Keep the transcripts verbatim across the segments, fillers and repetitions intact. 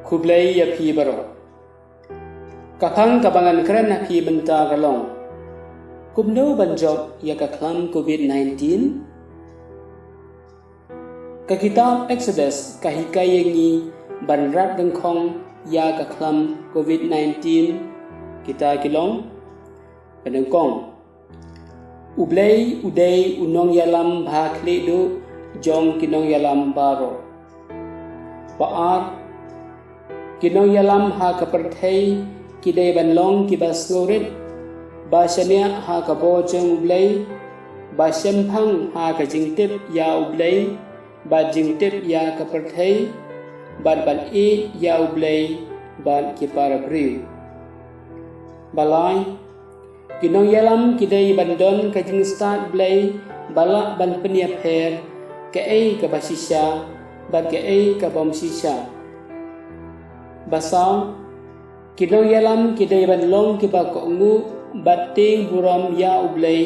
Khublei ïa phi baroh. Ka phang kaba ngan kren ha phi mynta ka long: Kumno ban jop ïa ka khlam covid nineteen? Ka kitab Exodus ka hikai ïa ngi ban rat dyngkhong ïa ka khlam covid nineteen. Kita ki long: Ba nyngkong, U Blei u dei u nongïalam ba ha khlieh duh jong ki nongïalam baroh. Ba ar, ki nongïalam ha ka pyrthei ki dei ban long kiba sngewrit, ba shaniah ha ka bor jong U Blei, ba shemphang ha ka jingtip ïa U Blei bad jingtip ïa ka pyrthei, bad ban ïeit ïa U Blei bad ki para briew. Ba lai, ki nongïalam ki dei ban don ka jingstad Blei ba lah ban pynïapher kaei kaba shisha bad kaei ka bym shisha. Ba saw, ki nongïalam ki dei ban long kiba kohnguh bad tieng burom ïa U Blei,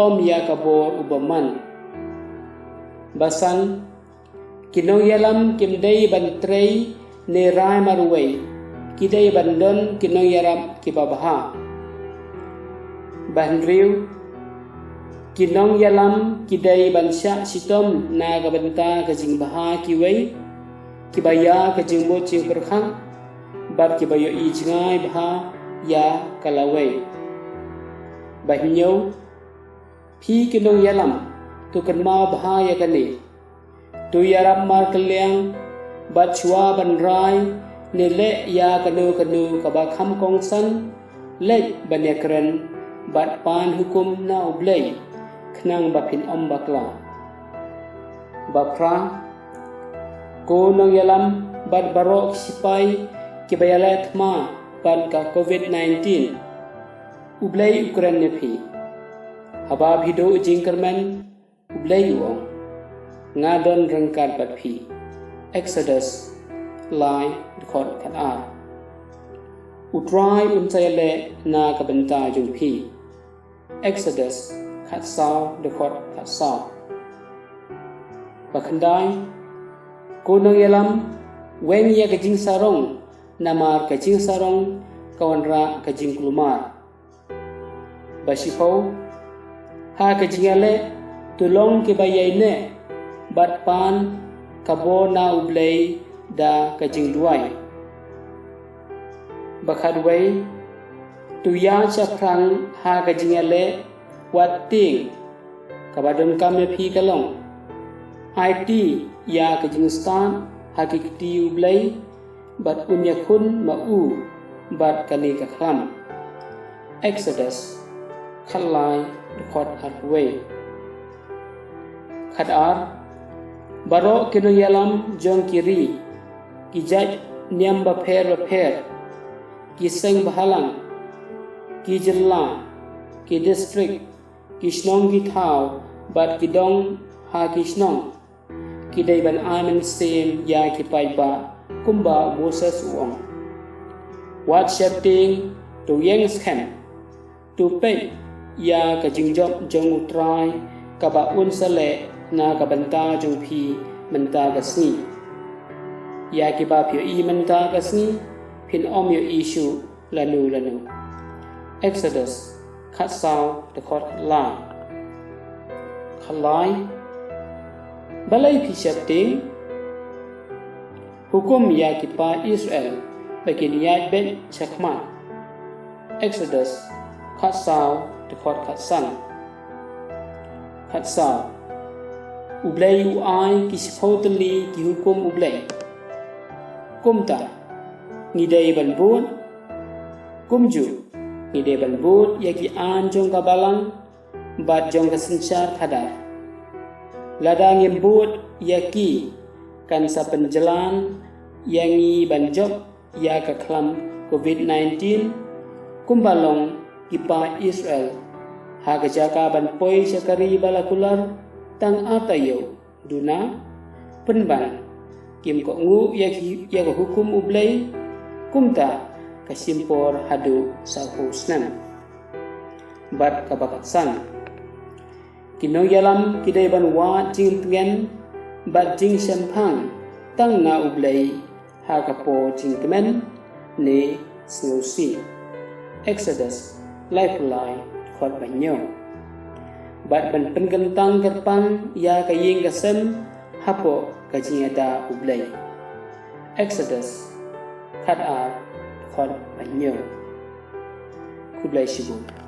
ym ïa ka bor u bymman. Ba san, ki nongïalam kim dei ban trei ne rai marwei, ki dei ban don ki nongïarap kiba bha. Ba hynriew, ki nongïalam ki dei ban shah shitom na ka bynta ka jingbha kiwei, kiba ïa ka jingmut jingpyrkhat bad kiba ïohi jngai bha ïa ka lawei. Ba hynñiew, phi ki nongïalam, to kynmaw bha ïa kane: To ïarap markylliang, bad shuwa ban rai ne leh ïa kano kano kaba kham kongsan, leit ban ïakren bad pan hukum na U Blei, khnang ba phin ym bakla. Ba phra, ko nongïalam bad baroh ki sipai kiba ïaleh thma bad ka covid nineteen, U Blei u kren ïa phi. Haba phi duh jingkyrmen, U Blei u ong: Nga don ryngkat bad phi. Exodus lai, dkhot khatar. U Trai un sa ïaleh na ka bynta jong phi. Exodus khatsaw, dkhot khatsaw. Ba khyndai, ko nongïalam, weng ïa ka jingsarong, namar ka jingsarong ka wanrah ka jingkulmar. Ba shiphew, ha ka jingïaleh, to long kiba ïaineh bad pan ka bor na U Blei da ka jingduwai. Ba khatwei, to ïaid shaphrang ha ka jingïaleh, wat tieng. Kaba donkam ïa phi ka long: Aiti ïa ka jingstad ha ki kti U Blei, bad un ïakhun ma u bad kane ka khlam. Exodus khatlai, dkhot arphew wei. Khatar, baroh ki nongïalam jong ki ri, ki jait niam bapher bapher, ki seng bahalang, ki jylla, ki district, ki shnong ki thaw, bad ki dong ha ki shnong, ki dei ban ai mynsiem ïa ki paidbah, kumba u Moses u ong. Wat sheptieng, to ïeng skhem, to peit ïa ka jingjop jong U Trai, kaba un sa leh na ka bynta jong phi mynta ka sngi. Ïa kiba phi ïohi mynta ka sngi, phin ym ïohi shuh lano lano. Exodus khatsaw, dkhot khatlai. Khatlai, balei phi sheptieng? Hukum ïa ki paid Israel ba kin ïaid beit shakhmat. Exodus khatsaw, dkhot khatsan. Khatsaw, U Blei u ai ki shiphew tylli ki hukum U Blei. Kumta, ngi dei ban bud. Kumjuh, ngi dei ban bud ïa ki aiñ jong ka balang bad jong ka synshar khadar. Lada ngim bud ïa ki, kan sa pynjlan ïa ngi ban jop ïa ka khlam covid nineteen, kumba long ki paid Israel, ha ka jaka ban poi sha ka ri ba la kular tang arta ïew. Duna, pynban, kim kohnguh ïa ki, ïa ka hukum U Blei, kumta ka shim por haduh saphew snem. Bad kaba khatsan, ki nongïalam ki dei ban wad jingtngen bad jingshemphang tang na U Blei, ha ka por jingkmen ne sngewsih. Exodus laiphew lai, dkhot ba hynñiew. Bad ban pynkyntang kyrpang ïa ka ïing ka sem hapoh ka jingïada U Blei. Exodus khatar, dkhot ba hynñiew. Khublei shibun.